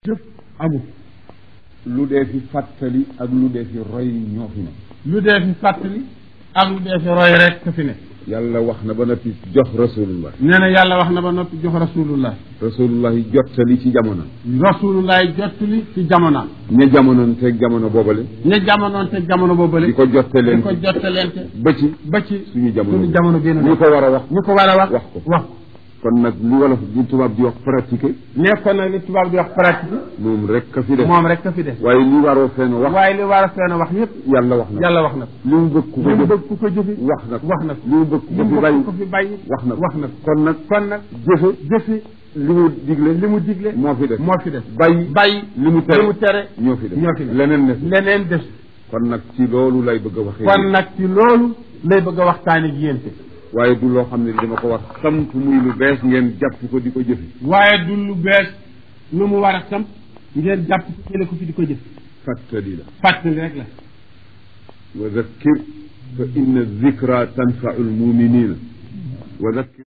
jëf amul lu dee fi fàttali ak lu dee fi roy ñoo fi ne lu dee fi fàttali ak lu dee fi roy rek ka fi ne yàlla wax na ba noppi jox rasulullah nee na yàlla wax na ba noppi jox rasulullah rasulullah yi jottali ci jamono rasulullah jottali ci jamono ña jamonoon teeg jamono boobale ña jamonoon te jamono boobale di ko jottaleente ba ci suñu jamono génn ñu ko war a wax ñu ko war a wax wax ko kon nag li wolof di tubaab di wax pratiquer nekkoon nag li tubaab di wax pratiquer moom rek ka fi des waaye li waroo feen wax li war a feen wax yëpp yàlla wax na li mu bëgg ku ko jëfe wax na li mu bëgg ku ko fi bàyyi wax na kon nag jëfe li mu digle moo fi des bàyyi li mu tere ñoo fi des leneen des kon nag ci loolu lay bëgg a waxtaane ak yéen waaye du loo xam ne dama ko war samp muy lu bees ngeen jàpp ko di ko jëfe waaye du lu bees lu mu war a samp ngeen jàpp ko jële ko fi di ko jëfe fàttali rek la wa zakkir fa inna zikra tanfau lmuminina wa zakkir